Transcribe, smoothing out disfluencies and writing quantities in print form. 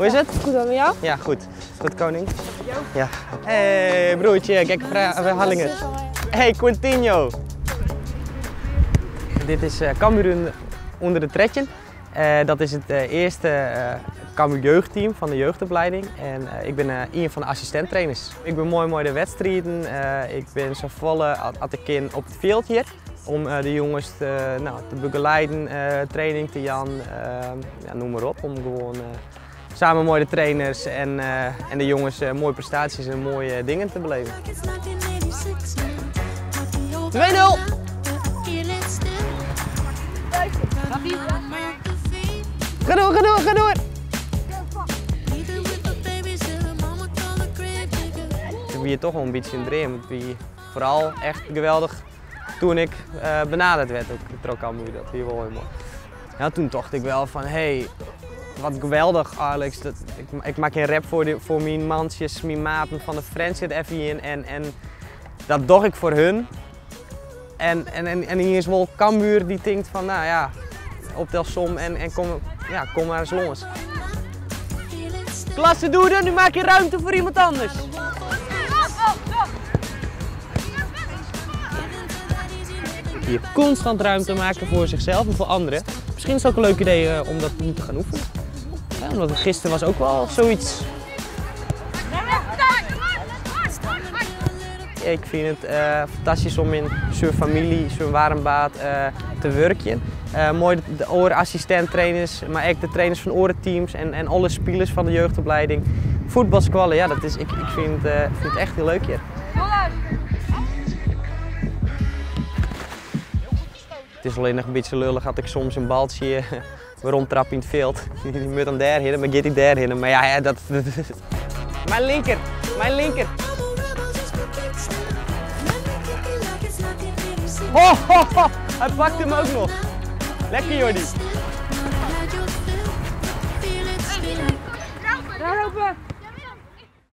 Hoe is it? Goed dan met jou? Ja, goed. Goed koning. Ja. Hey broertje, gekke herhalingen. Hey Quintinho. Dit is Cambuur onder de 13. Dat is het earste Cambuur jeugdteam fan de jeugdopleiding. En ik bin ien fan de assistint-trainers. Ik bin moai mei de wedstriden. Ik bin safolle as ik kin op it fjild hjir. Om de jonges te, no, te begeleiden, training te jaan, ja, noem mar op. Om gewoan samen mei de trainers en de jonges moaie prestaasjes en moaie dingen te belibjen. 2-0! Ga door, ga door, ga door! Het wie toch wel in bytsje in dream. It wie foaral echt geweldich doe't ik benaderd waard ook troch Cambuur. Dat wie wol hiel moai. Ja, toen tocht ik wel fan, hey, wat geweldich Alex. Ik makke in rap foar myn mantsjes, myn maten fan de Frjentsjer F1 en dat doch ik foar hun. En hjir is wol Cambuur dy't tinkt fan, no ja, optelsom en kom, ja, kom mar ris lâns. Klasse Doede, nu maak je ruimte voor iemand anders. Hier constant ruimte maken voor zichzelf en voor anderen. Misschien is het ook een leuk idee om dat nu te gaan oefenen. Ja, omdat het gisteren was ook wel zoiets. Ik vind het fantastisch om in zo'n familie, zo'n warm bad te werken. Moai de oare assistint-trainers, mar ek de trainers fan oare teams en alle spilers fan de jeugdopleiding. Fuotbalskoalle, ja, ik fyn it echt hiel leuk hjir. It is allinnich in bytsje lullich as ik soms in baltsje weromtrap yn it fjild. Dy moat dan dêrhinne, mar giet hy dêrhinne. Mar ja, dat. Mijn linker, mijn linker. Ho, ho, ho. Hy pakt him ek noch. Lekker Jordi. Daar lopen.